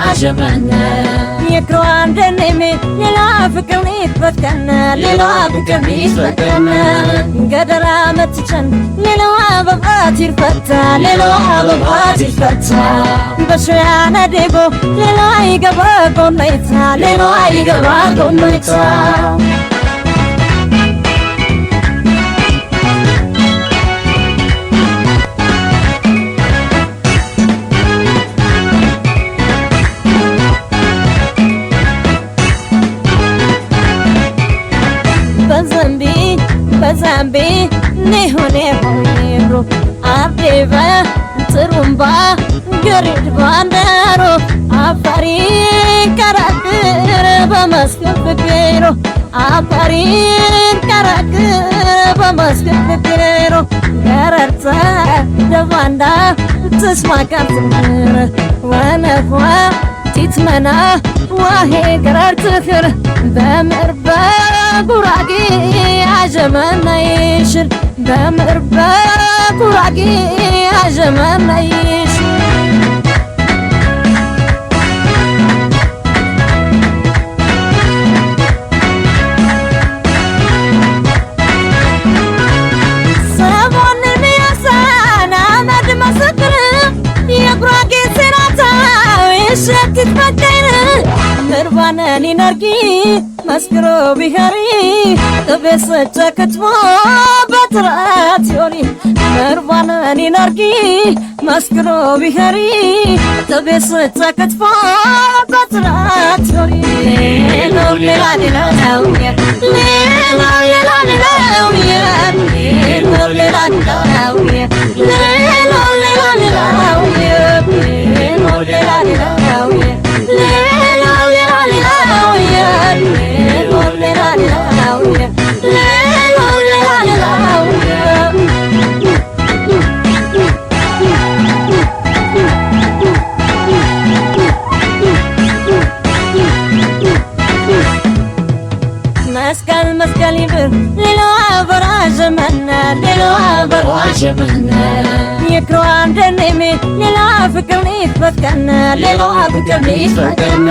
አጀመነ የክሯን ደኔሜ ሌላ ፍቅር ይትበከነ ሌላ ፍቅር ይትበከነ ገደራ መትቸን ሌላ አበባት ይርፈታ ሌላ አበባት ይርፈታ በሾያነ ዴጎ ሌላ ይገባ ጎነይታ ሌላ ይገባ ጎነይታ በዘንቢ በዘንቢ ኒሆኔ ሆይብሮ አቤበ ጥሩምባ ገሪድ ባንደሮ አፋሪ ቀራቅር በመስገን ፍቅሮ አፋሪ ቀራቅር በመስገን ፍቅሮ ገረርተ ደባንዳ ትስማቃትምር ወነፏ ቲትመና ዋሄ ገረርትኽር በምርበ ጉራጌ አጀመና ይሽር በምርበ ጉራጌ አጀመና ይሽር ሰሞን ሚያሳና አመድ መስክር የጉራጌ ሴራታ የሸትት በቀይር ምርባነኒ ነርጊ መስክሮ ቢኸሪ ጥቤሰጨ ክትፎ በትራት ዮኒ ምርባነኒ ነርጊ መስክሮ ቢኸሪ ጥቤሰጨ ክትፎ በትራት ዮኒ ሌሎ ሌላ ሌላ ሌላ ሌላ ሌላ ሌሎ ሌላ ሌላ ሌሎ ሌላ ሌላ ሌላ መስቀል መስቀል ይብር ሌላ አበራ ዘመነ ሌላ አበራ አጀመነ የክሯን ደኔሜ ሌላ ፍቅር ይትበከነ ሌላ ፍቅር ይትበከነ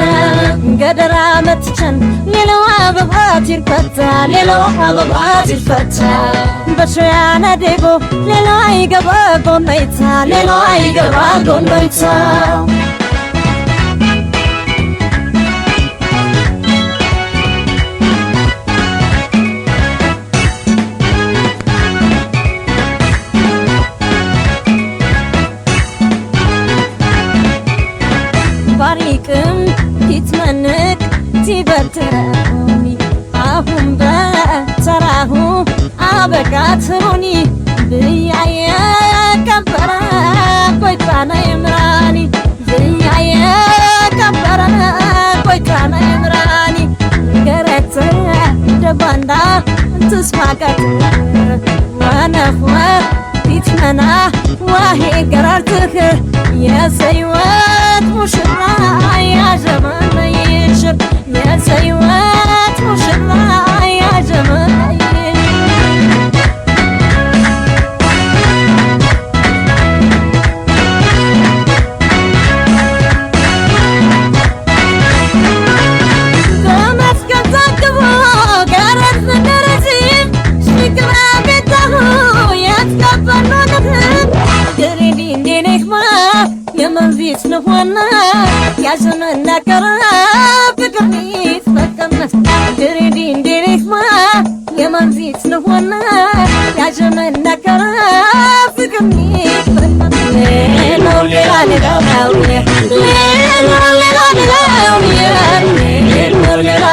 ገደራ መትቸን ሌላ አበባት ይርፈታ ሌላ አበባት ይርፈታ በሾያነ ዴጎ ሌላ ይገባ ጎነይታ ሌላ ይገባ ጎነይታ ባሪቅም ቲትመንቅ ቲበትረኒ አሁን በተራሁ አበቃትሩኒ ብያየ ቀበረ ቆይታነ ይምራኒ ብያየ ቀበረ ቆይታነ ይምራኒ ገረት ደባንዳ ትስማቀት ወነፍወ ቲትመና ዋሄ ገራርትህ የሰይወት ሙሽራ ያጀመነ ይሽር የሰይወት ሙሽራ ያጀመነ ይሽር በመስቀል ታቅቦ ገረድ ደረጂ ሽግራ ቤታሁ የትቀበሎንህ ግሪዲ እንዴኔህማ የመንፊት ንሆና ያዘመና ቀራ ፍቅር ይትፈቀመ ግሪዲ እንዴኔህማ የመንፊት ንሆና ያዘመና ቀራ ፍቅር ይትፈቀመ ሌሎ ሌላ ሌላ ሌሎ ሌላ ሌላ ሌሎ ሌላ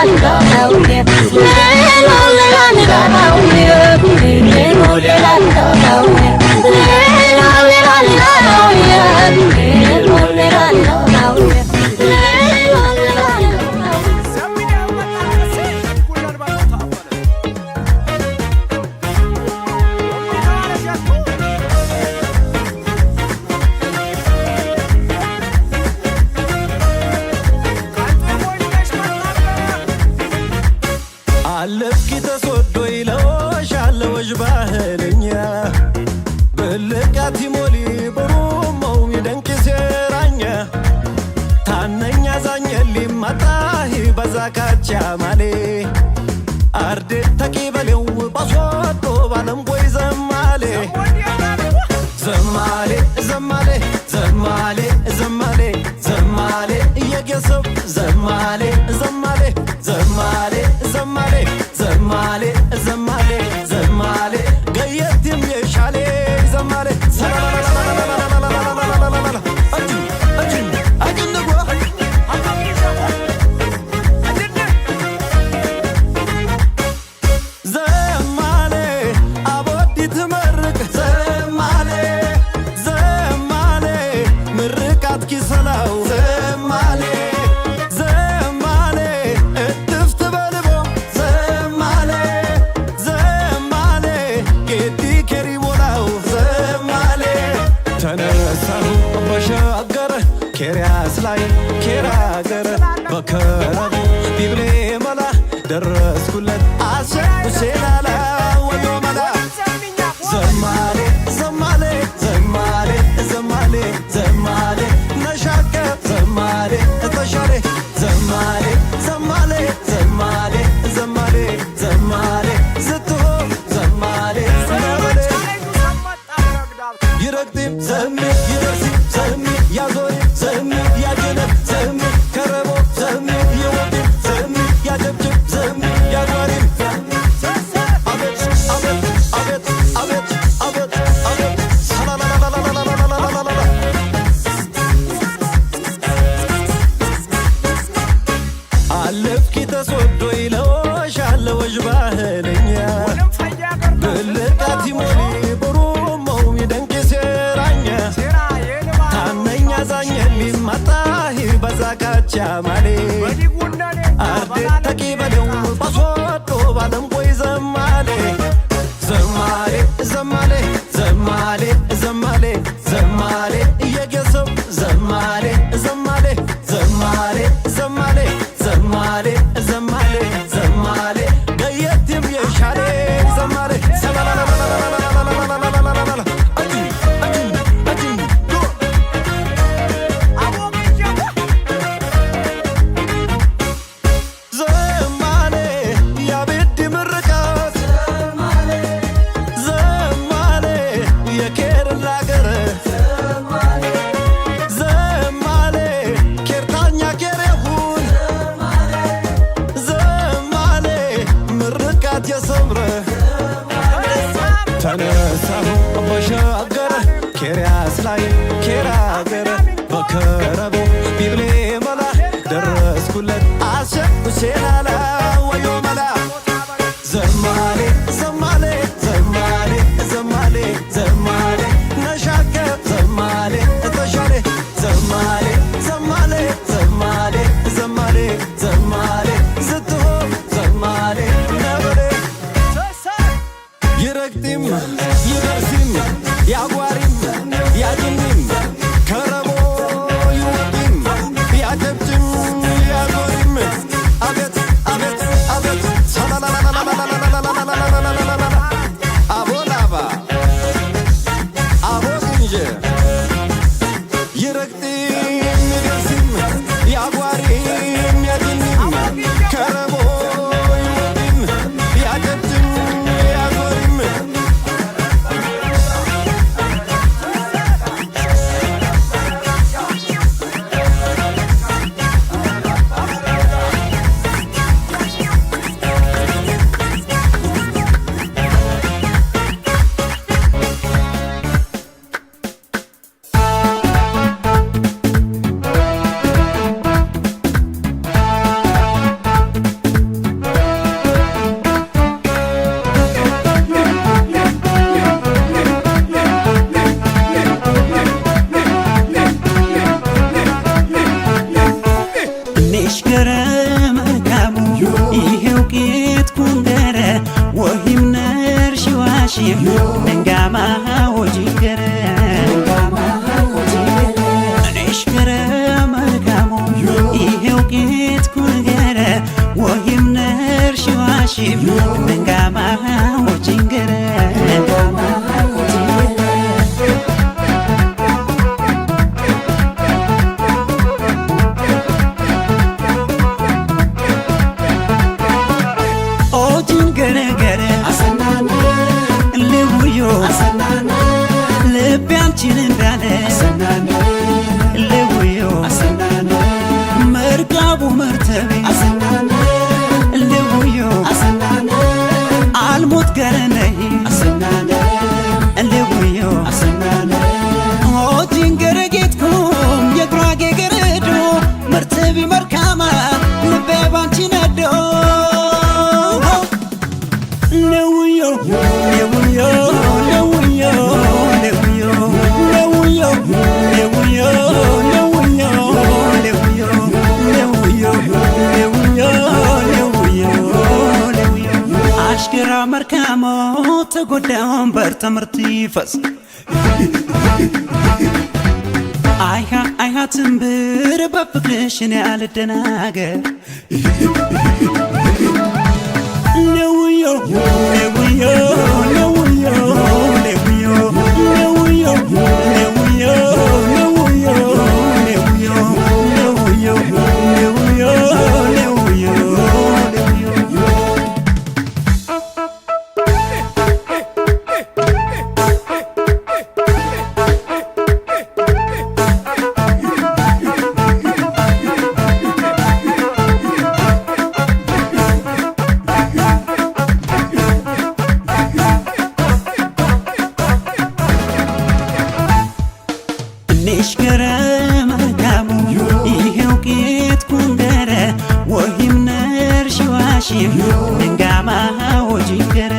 አለፍኪ ተሶዶ ይለወሻለወሽ ባህልኛ ብልቃት ሞሊ ብሩመው ይደንቅ ሴራኛ ታነኛ በዛካቻ ማሌ አርዴ ተቂበሌው ባስወዶ ባለም ጎይ ዘማሌ ዘማሌ ዘማሌ ዘማሌ ዘማሌ ዘማሌ እየጌሰብ ዘማሌ ዘማሌ ዘማሌ ዘማሌ ዘማሌ ዘማሌ ዘማሌ ገየትም የሻሌ ዘማሌ ዘማሌ አቦዲ ትመርቅ ዘማሌ ዘማሌ ምርቃት ኪሰላው ዘማሌ ዘማሌ እትፍ ትበልቦ ዘማሌ ዘማሌ ጌቲ ኬሪቦላው ዘማሌ ተነሳሁ በሸገር ኬርያስ ላይ ኬራገር በከረቡ ቢብሌ መላ ደረስኩለት አሸ ሴላላ ወዮ መላ ዘማሌ ዘማሌ ዘማሌ ዘማሌ ዘማሌ ነሻከ ዘማሌ ተሻሌ ዘማሌ ዘማሌ ዘማሌ ዘማሌ ዘማሌ ስትሆ ዘማሌ ዘማሌ ይረግጢም ዘሚ ይደርሲም ዘሚ ያዞሪ ዘሚ ያጀነብ ዘሚ ከረቦ ዘሚ ይወጢም ዘሚ ያጀብጅብ ዘሚ ያጓሪም አቤት አቤት አቤት አቤት አቤት አቤት ሳላላላላላላላላላላ አለፍኪ ተስወዶ ይለወሻለ ወዥ ባህልኛ ብልቃት ይሞኒ ብሩመው ይደንቂ ሴራኛ ታነኛ ዛኘሊ ማጣሂ በዛካቻ ማሌ አርዴ ተቂበሌው ባስወዶ ባለም ቆይ ዘማሌ ዘማሌ ዘማሌ ዘማሌ ዘማሌ ዘማሌ እየጌሰው ዘማሌ ዘማሌ ዘማሌ ዘማሌ ዘማሌ ዘማሌ ዘማሌ ገየትም የሻሌ ዘማሌ ሰላላላላላላላላላላላላላ አጂ አጂ አጂ ዶ ዘማሌ ያቤድ ምርቃት ዘማሌ የኬርላ ገር ዘማሌ ኬርታኛ ኬሬሁን ዘማሌ ምርቃት የሰምረ ተነሳሁ በሸገር ኬርያስ ላይ ኬራገር በከረቦ ቢብሌ መላ ደረስኩለት አሸ ሴላላ ወዮ መላ ዘማሌ ዘማሌ ዘማሌ ዘማሌ ዘማሌ ነሻከ ዘማሌ ተሻሌ ዘማሌ ዘማሌ ዘማሌ ዘማሌ ዘማሌ ስትሆ ዘማሌ ነበሬ ይረግጢም ይደርሲም ያጓሪም ያጅንዲም ከረቦ ይወጢም ያጀብጭም ያዞሪም አቤት አቤት አቤት ሳላላላላላላላላላላላላላ አቦ ላባ አቦ ግንጀ ይረግጢም ይደርሲም ያጓሪም ያጅንዲም ከረቦ ይወጢም ያጀብጭም ያዞሪም። ንሽገረ መልካሙ ይሄው ቄት ኩንገረ ወሂም ነር ሽዋሽም ነንጋማ ወጂገረ ንሽገረ መልካሙ ይሄው ቄት ኩንገረ ወሂም ነር ሽዋሽም ነንጋማ ወጂንገረ። መርካሞ ተጎዳ ወንበር ትምህርት ይፈስ አይሃ አይሃ ትንብር በፍቅርሽ እኔ አልደናገር ለውዮ ለውዮ ለውዮ ለውዮ ለውዮ ለውዮ ለውዮ ለውዮ ለውዮ ለውዮ ለውዮ ለውዮ። እኔሽ ገረ መልካሙ ይሄው ቄት ኩንገረ ወሂም ነር ሽዋሽም ንንጋማ ወጂገረ።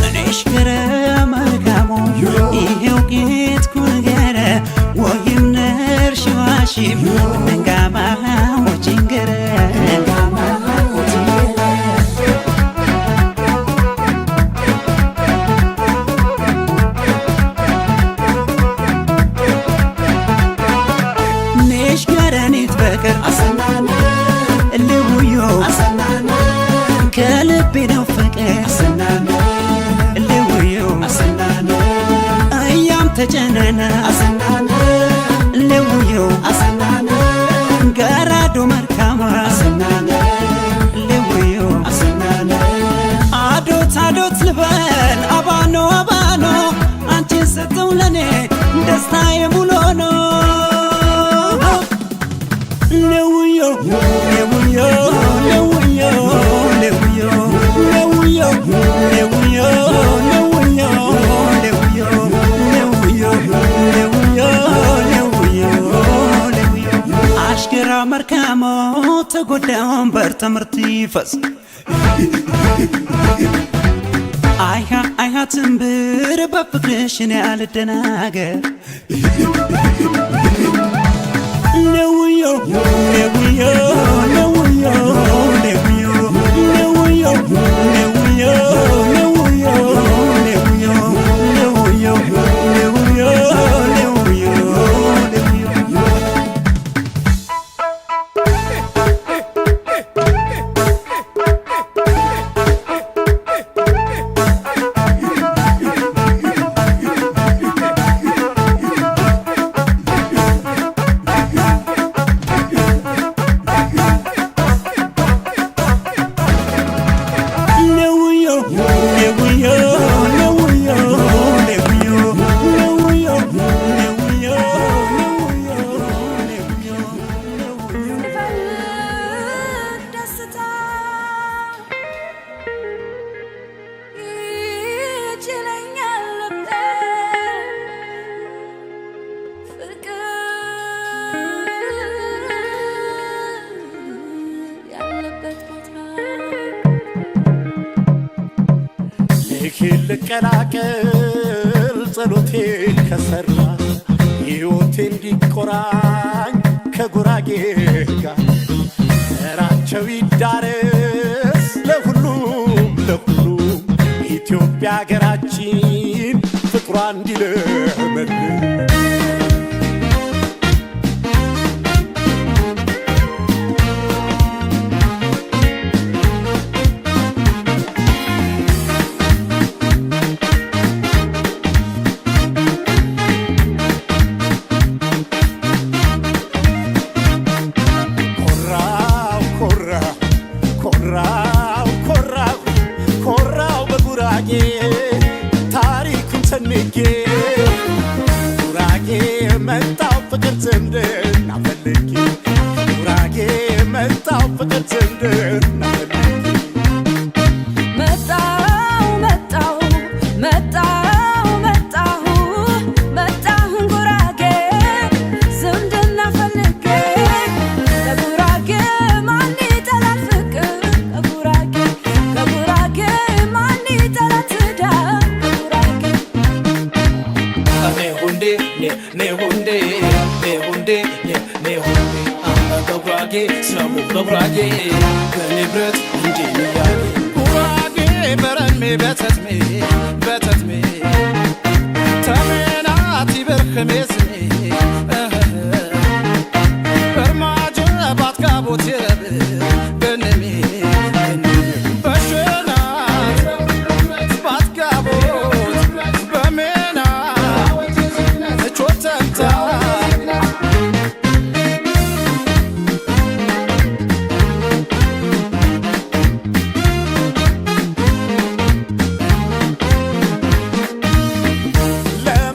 እኔሽ ገረ መልካሙ ይሄው ቄት ኩንገረ ወሂም ነር ሽዋሽም ንንጋማ ወጂገረ። ኔሽ ገረኒት በቀር ልውዮ ከልቤ ነው ፍቅር ልውዮ እያም ተጨነነ ልውዮ ገራዶ መርካማ ልውዮ አዶት አዶት ልበል አባኖ አባኖ አንቺን ሰጠው ለኔ ደስታ የሙሉ ነው። ለውዮ ለውዮ ለውዮ ለውዮ ለውዮ ለውዮ ለውዮ ለውዮ ለውዮ ለውዮ ለውዮ ለውዮ አሽገራ መርካሞ ተጎዳ ወንበር ትምህርት ይፈስ አይሃ አይሃ ትንብር በፍቅርሽ እኔ አልደናገር ለውዮ ለውዮ ለውዮ ለውዮ ለውዮ ለውዮ ለውዮ ለውዮ ለውዮ ለውዮ ለውዮ ለውዮ። ለውዮ ለውዮ ለውዮ ለውዮ ለውዮ ለውዮ ለውዮ ለውዮ። ስፈልግ ደስታ ይችለኛል ልቤ ፍቅር ያለበት ቦታ። ልኬን ልቀላቀል ጸሎቴ ከሰራ ሕይወቴ እንዲቆራኝ ከጉራጌ ጋር ዘራቸው ይዳረስ ለሁሉም ለሁሉም ኢትዮጵያ ሀገራችን ፍቅሯ እንዲለመልም። ኮራው ኮራው ኮራው ኮራው ኮራው በጉራጌ ታሪኩን ሰንጌ ጉራጌ መጣው ፍቅር ዝምድና ፈልጌ ጉራጌ መጣው ፍቅር ዝምድና ፈልጌ። መጣው መጣው መጣው መጣሁ መጣሁን ጉራጌ ዝምድና ፈልጌ ከጉራጌ ማን ይጠላል ፍቅር ከጉራጌ ከጉራጌ ማን ይጠላል ትዳር ከጉራጌ። ኔ ሁንዴ ኔ ኔ ሁንዴ ኔ ሁንዴ ኔ ኔ ሁንዴ አመ በጉራጌ ስሙ በጉራጌ በንብረት እንዴ ንያጌ። በረሜ በተትሜ በተትሜ ተሜናት ይበርኽሜ ስሜ በርማጀ ባትጋቦት የረብ በንሜ በሸናት ባትጋቦት በሜና እቾተምታ።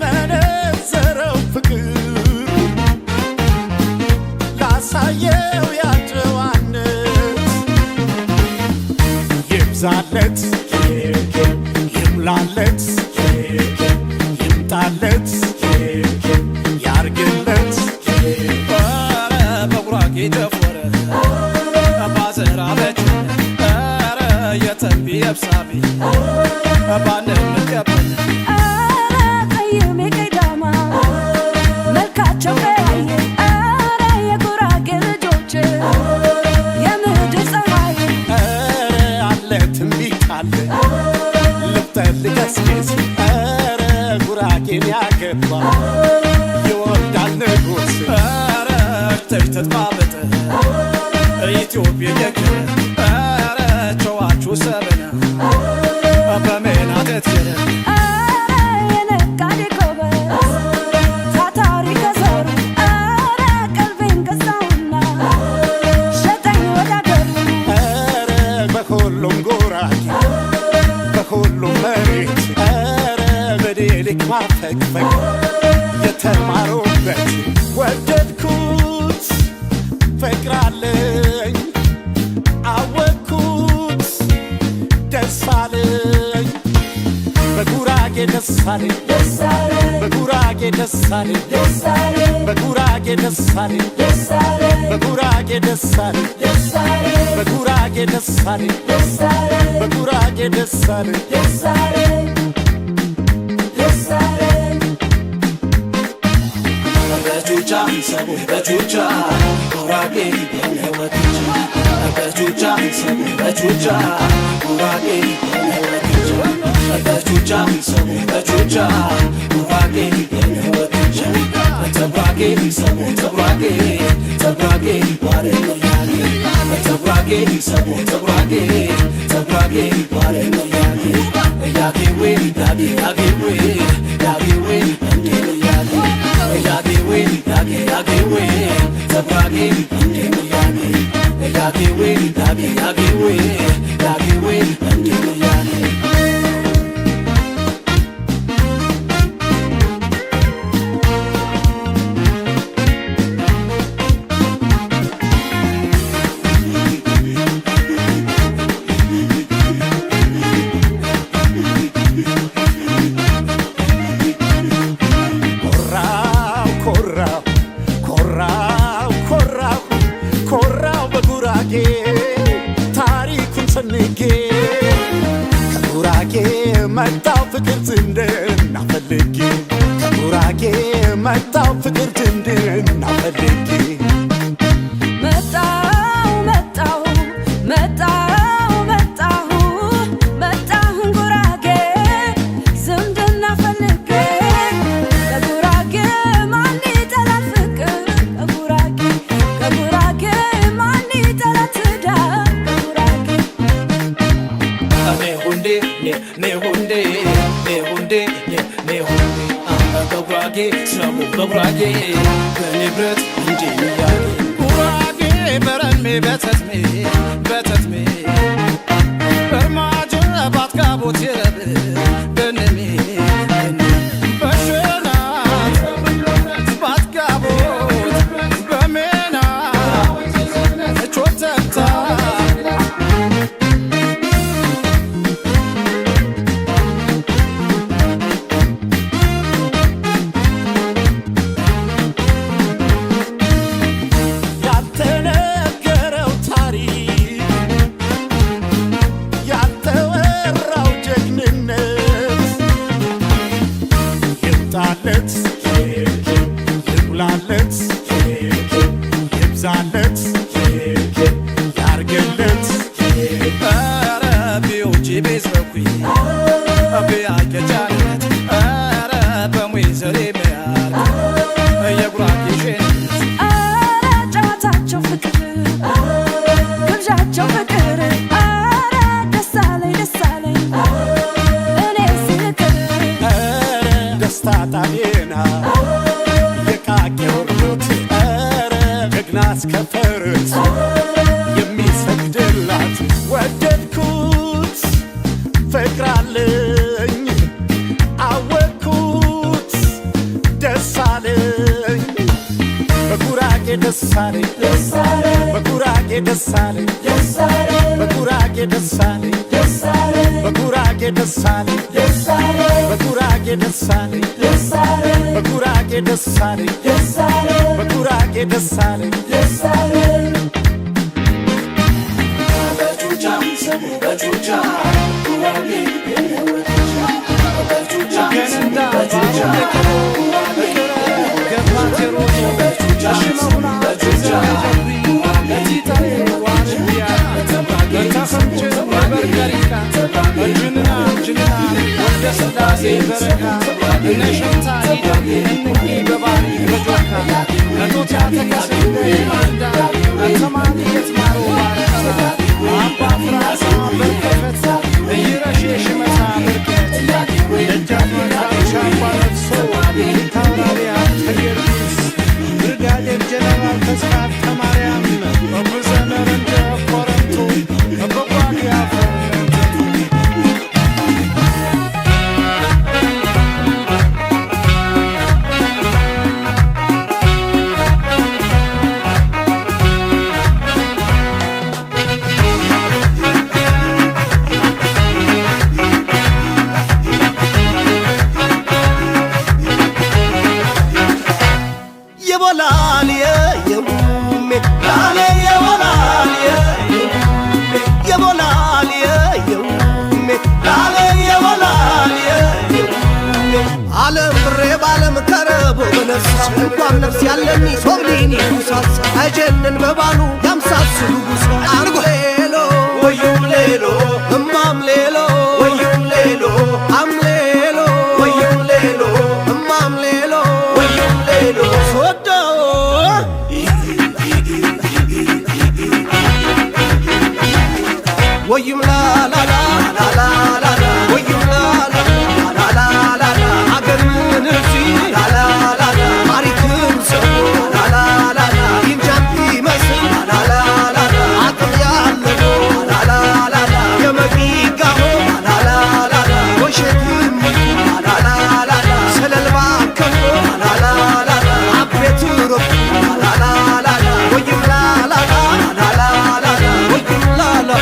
ለመነዘረው ፍቅር ላሳየው ያጨዋነት ይብዛለት ይምላለት ይምጣለት ያርግለት። ኧረ በጉራጌ ደፎረ ባዘራ በች ኧረ የተንቢ የብሳቢ ባንምቀበል። ኧረ ጠይሜ ቀዳማ መልካቸው ቀያይ፣ ኧረ የጉራጌ ልጆች የምድር ፀሐይ። ኧረ አለ ትንቢት አለ ልፍጠር ልቀስቅስ፣ ኧረ ጉራጌን ያገባ ይወልዳል ንጉሥ። ኧረ ተይ ተጥባበጠ ኢትዮጵያ የክረ ኧረ ጨዋቹ ሰበና በሜና ተትረ። ኧረ የነጋዴ ጎበዝ ታታሪ ከዘሩ፣ ኧረ ቀልቤን ገዛውና ሸጠኝ ወደ አገሩ። ኧረ በሁሉም ጉራጌ በሁሉም መሬት፣ ኧረ በዴሊክ ማፈግፈግ የተማሩበት ወደድኩት ፍቅራለኝ አወቅኩት ደስ አለኝ በጉራጌ ደስ አለኝ በጉራጌ ደስ አለኝ በጉራጌ ደስ አለኝ በጉራጌ ደስ አለኝ በጉራጌ ደስ አለኝ በጉራጌ ደስ አለኝ። በቹቻ ሰቡ በቹቻ ጉራጌ የነወትቻ በቹቻ ሰቡ በቹቻ ጉራጌ የነወትቻ በቹቻ ሰቡ በቹቻ ጉራጌ የነወትቻ ተጉራጌ ሰቡ ተጉራጌ ተጉራጌ ዋረኖያጌ ተጉራጌ ሰቡ ተጉራጌ ተጉራጌ ዋረኖያጌ ያጌዌ ያጌ ያጌዌ ያጌዌ እንዴ ያጌ ያጌዌ ያጌ ያጌዌ ተጉራጌ እንዴ ያጌ ያጌዌ ያጌ ያጌዌ ያጌዌ እንዴ ያጌ። ኮራው ኮራው ኮራው ኮራው ኮራው በጉራጌ ታሪኩን ሰንጌ ከጉራጌ መጣው ፍቅር ዝምድና ፈልጌ ከጉራጌ መጣው ፍቅር ዝምድና ፈልጌ። መጣው መጣው መጣው መጣሁ መጣሁን ጉራጌ ዝምድና ፈልጌ፣ ከጉራጌ ማን ይጠላል ፍቅር፣ ከጉራጌ ከጉራጌ ማን ይጠላል ትዳር ከጉራጌ። ኔሁንዴ ኔሁንዴ ኔሁንዴ ኔሁንዴ በጉራጌ ሰቡ በጉራጌ በንብረት እንዴ ያጌ ጉራጌ በረሜ በተትሜ በተትሜ በርማጀ ባትጋቦት የረብ በንሜ በሸናት ባትጋቦት በሜና እቾተምታ። ያልተነገረው ታሪክ ደሳለኝ፣ በጉራጌ ደሳለኝ፣ በጉራጌ ደሳለኝ፣ በጉራጌ ደሳለኝ፣ በጉራጌ ደሳለኝ፣ በጉራጌ ደሳለኝ፣ በጉራጌ ደሳለኝ። ብርጋዴር ጀነራል ተስፋ ማርያም ዘመረንደ ኮረምቱ በጓጊያ። የቦላልየ የውሜ ላሌ የቦላልየ የቦላልየ የውሜ ላሌ የቦላልየ የውሜ ዓለም ብሬ ባለም ከረቦ በነፍስ እንኳን ነፍስ ያለኒ ሶብሊኒ ጉሳስ አይጀንን በባሉ ያምሳስሉ ጉሳ አርጎ ሌሎ ወዩም ሌሎ እማም ሌሎ ወዩም ሌሎ አም ሌሎ ወዩም ሌሎ እማም ሌሎ ወዩም ሌሎ ሶዶ። ወይም ላ ላ ላ ላ ላ ላ፣ ወይም ላ ላ ላ ላ ላ፣ አገር ምን እዚ ላ ላ ላ፣ ታሪክም ሰው ላ ላ ላ፣ ኢንጃን ይመስል ላ ላ ላ፣ አቅም ያለው ላ ላ ላ፣ የመቂጋሆ ላ ላ ላ፣ ወሸትም ላ ላ ላ፣ ሰለልባ ከሞ ላ ላ ላ፣ አቤት ረቡ ላ ላ ላ፣ ወይም ላ ላ ላ ላ ላ፣ ወይም ላ ላ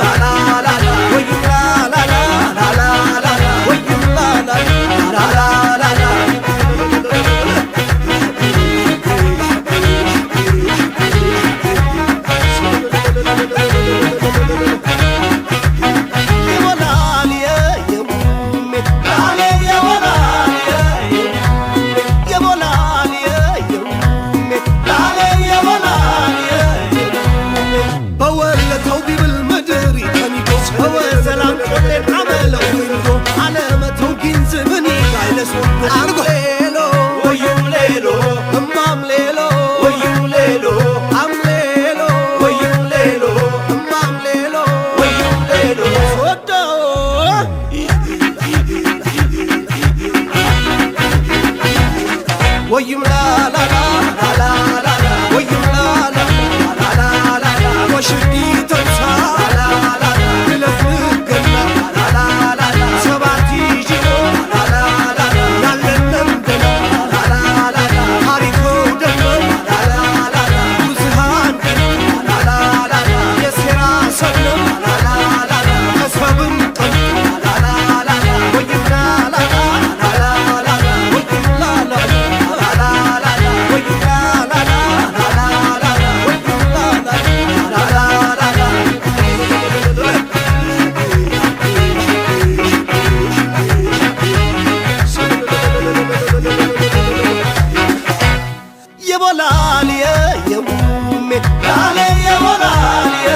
ላ ላ ላ፣ ወይም ላ ላ ላ ላ ላ፣ ወይም ላ ላ ላ ላ ላ። የቦላልየ የውሜ ላሌ የቦላልየ የቦላልየ የውሜ ላሌ የቦላልየ በወለተው ቢብል ምድር ተኒጎ በወዘላም ቆጤን አመለው ወይንጎ አለመተው ጊንዝ ምን ይጋይለስ አርጎ ሌሎ ወዩም ሌሎ እማም ሌሎ ወዩም ሌሎ አም ሌሎ ወዩም ሌሎ እማም ሌሎ ወዩም ሌሎ ሶዶ። ወይም ላ ላ ላ ላ ላ፣ ወይም ላ ላ ላ ላ፣ ወሽዲ ተንሳ ላ ላ ለፍገና ላ ላ ሰባት ይጅቦ ላ ላ ያለንም ገና ላ ላ ታሪኮ ደመ ላ ላ ብዙሃን ላ ላ የሴራ ሰብለም ላ ላ ከሰብም ጠንቅ ላ ላ፣ ወይም ላ ላ ላ ላ፣ ወይም ላ ላ ላ ላ፣ ወይም ላ ላ ላ ላ፣ ወይም ላ ላ ላ ላ። የቦላልየ የውሜ ላሌ የቦላልየ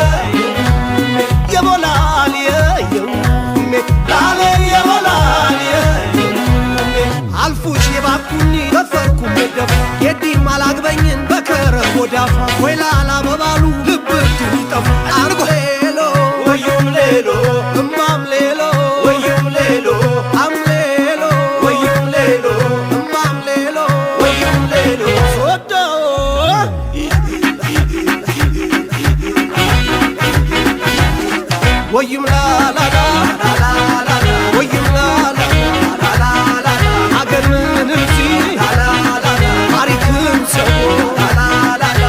የቦላልየ የውሜ ላሌ የቦላልየ የውሜ አልፉሽ የባኩኒ በፈርኩ ደፍ የዲም አላግበኝን በከረብ ወዳፋ ወይላላ በባሉ ልብ ድል ይጠፋ አርጎ ሌሎ ወዩም ሌሎ እማም ሌሎ ወዩም ሌሎ አም ሌሎ ወዩም ሌሎ እማም ሌሎ ወዩም ሌሎ ሶዶ። ወይም ላ ላ ላ ላ ላ፣ ወይም ላ ላ ላ ላ፣ አገር ምንም ሲ ላ ላ ታሪክም ሰው ላ ላ።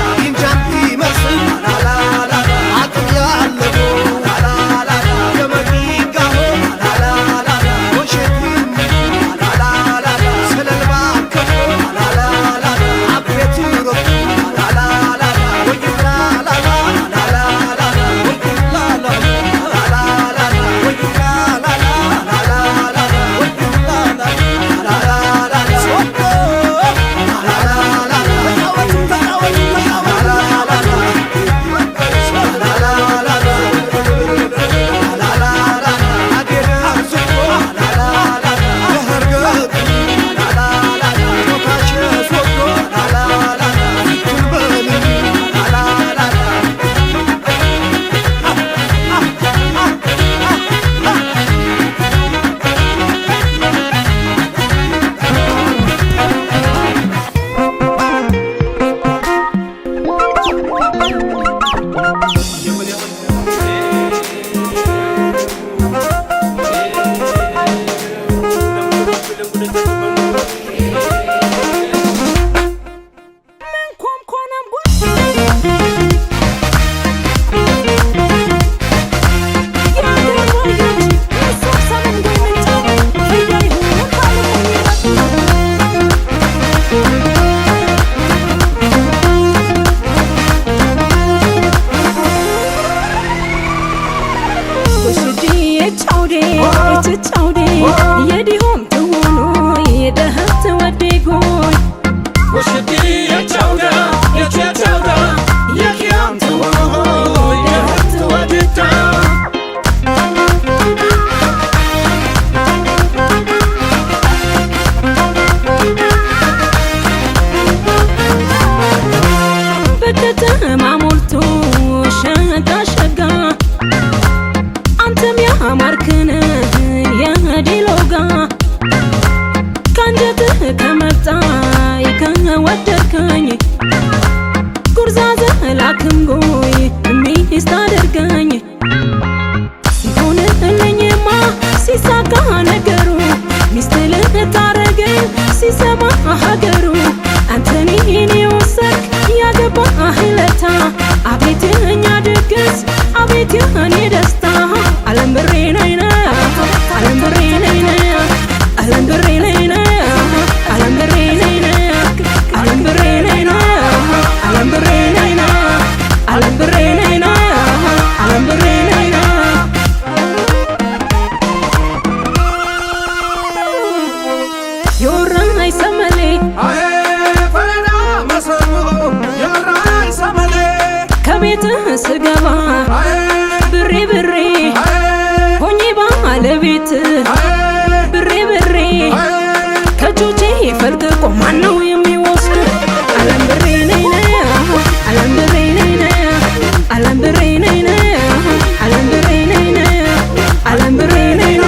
አቤት የኔ ደስታ ዓለም ብሬ ነይና ዓለም ብሬ ነይና ዓለም ብሬ ነይና ዓለም ብሬ ነይና ዓለም ብሬ ነይና ዓለም ብሬ ነይና ዓለም ብሬ ነይና ዓለም ብሬ ነይና ዮራይ ሰመሌ ከቤትህ ስገባ ብሬ ብሬ ሆኜ ባለቤት ብሬ ብሬ ከእጆቼ ፈልቅቆ ማነው የሚወስድ? ዓለም ብሬ ነይና ዓለም ብሬ ነይና ዓለም ብሬ ነይና ዓለም ብሬ ነይና ዓለም ብሬ ነይና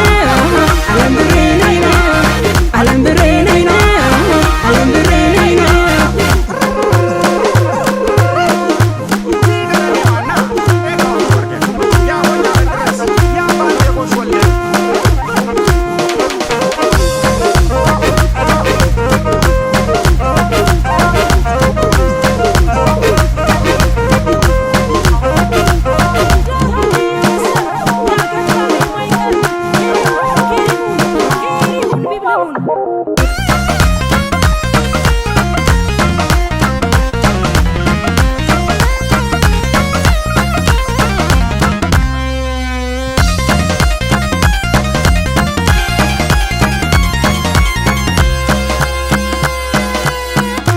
ዓለም ብሬ ነይና ዓለም ብሬ ነይና ዓለም ብሬ ነይና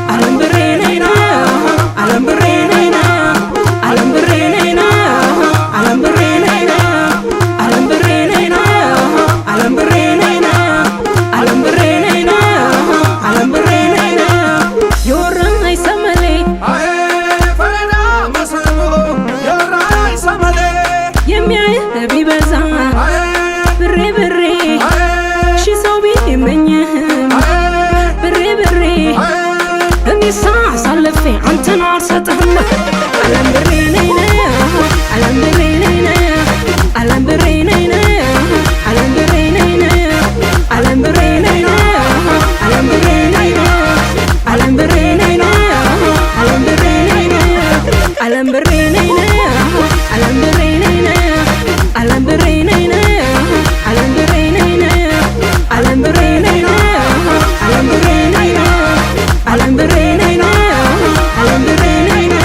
ዓለም ብሬ ነይና ዓለም ብሬ ነይና ዓለም ብሬ ነይና ዓለም ብሬ ነይና ዓለም ብሬ ነይና ዓለም ብሬ ነይና ዓለም ብሬ ነይና ዓለም ብሬ ነይና ዮራይ ሰመሌ የሚያይህ ቢበዛ ብሬ ብሬ ሺ ሰው ቢመኝህም ብሬ ብሬ እኔሳ አሳልፌ አንተን አልሰጥህም። ዓለም ብሬ ነይና ዓለም ብሬ ነይና ዓለም ብሬ ነይና ዓለም ብሬ ነይና ዓለም ብሬ ነይና ዓለም ብሬ ነይና ዓለም ብሬ ነይና ዓለም ብሬ ነይና ዓለም ብሬ ነይና ዓለም ብሬ ነይና ዓለም ብሬ ነይና ዓለም ብሬ ነይና ዓለም ብሬ ነይና ዓለም ብሬ ነይና ዓለም ብሬ ነይና ዓለም ብሬ ነይና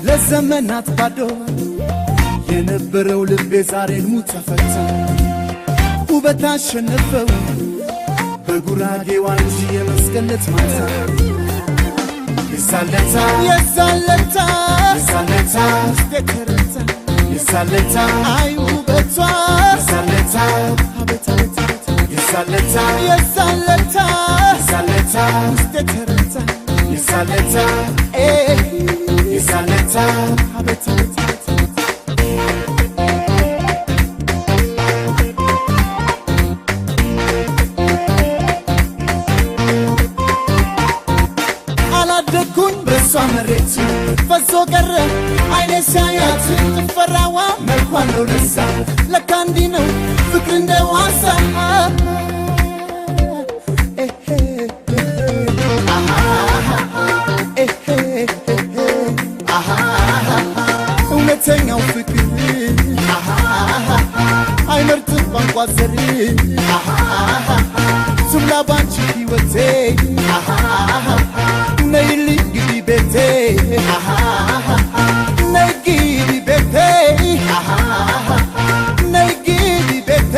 ለዘመናት ባዶ የነበረው ልቤ ዛሬ ሕልሙ ተፈታ። ውበት አሸነፈው በጉራጌ ዋንጂ የመስቀለት ማታ የሳለታ የሳለታ የሳለታ ውስጤ ተረታ የሳለታ አይ ውበቷ የሳለታ አቤት አቤት አቤት የሳለታ የሳለታ የሳለታ ውስጤ ተረታ የሳለታ የሳለታ አቤት አቤት አቤት አላደግኩኝ በሷ መሬት ፈሶ ቀረ አይኔ ሲያያት ጭፈራዋ መልኳ ነው ለዛ ለካ እንዲህ ነው ፍቅር እንደ ዋዛ እውነተኛው ፍቅር አይመርጥም ቋንቋ ዘር ቱላ ባንቺ ሕይወቴ ነይልኝ ግቢ ቤቴ ነይ ግቢ ቤቴ ነይ ግቢ ቤቴ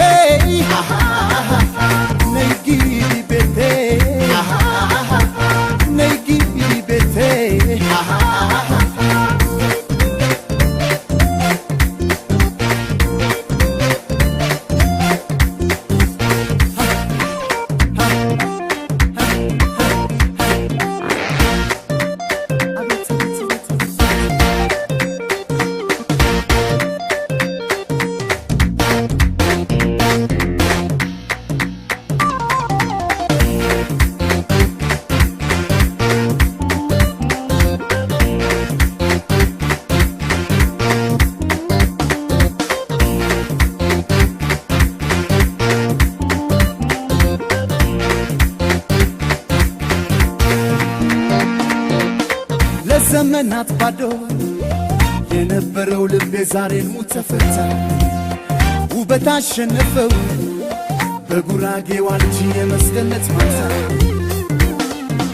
ነይ ግቢ ቤቴ ነይ ግቢ ቤቴ ለዘመናት ባዶ የነበረው ልቤ ዛሬን ሙት ተፈታ። ውበት አሸነፈው በጉራጌዋ ልጅ የመስገነት ማታ።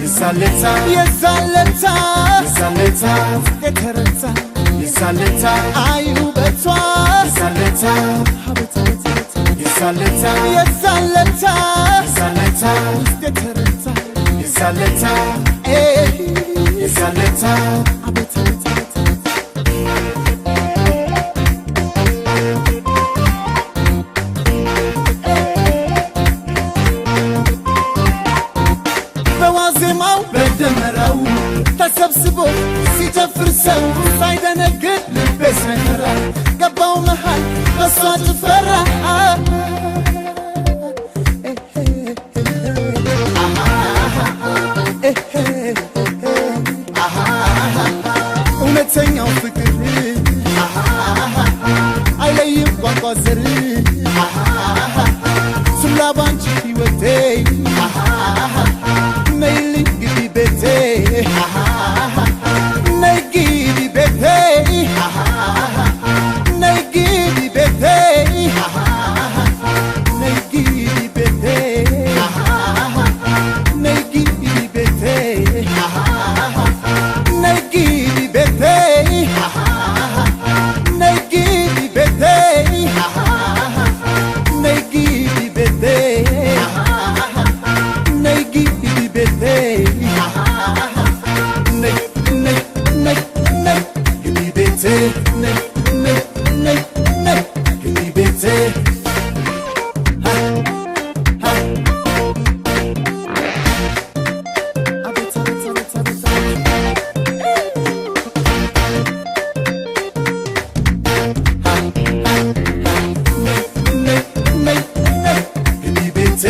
የዛለታ የዛለታ የዛለታ የተረታ የዛለታ አይ ውበቷ የዛለታ የዛለታ የዛለታ የዛለታ የተረታ የዛለታ የዛለታ አቤት አቤት አቤት። በዋዜማው በደመራው ተሰብስቦ ሲጨፍር ሰው ሳይደነግጥ ልቤ ሳይፈራ ገባው መሃል በሷ ጭፈራ። እውነተኛው ፍቅር አይለይም ቋንቋ ዘር፣ ስላ ባንቺ ሕይወቴ ነይልኝ ግቢ ቤቴ፣ ነይ ግቢ ቤቴ፣ ነይ ግቢ ቤቴ፣ ነይ ግቢ ቤቴ፣ ነይ ግቢ ቤቴ፣ ነይ ግቢ ቤቴ፣ ነይ ግቢ ቤቴ፣ ነይ ግቢ ቤቴ፣ ነይ ግቢ ቤቴ፣ ነይ ነይ ነይ ነይ ግቢ ቤቴ፣ ነይ ነይ ነይ ነይ ግቢ ቤቴ። አቤት አቤት አቤት አቤት አቤት። ነይ ነይ ነይ ግቢ ቤቴ።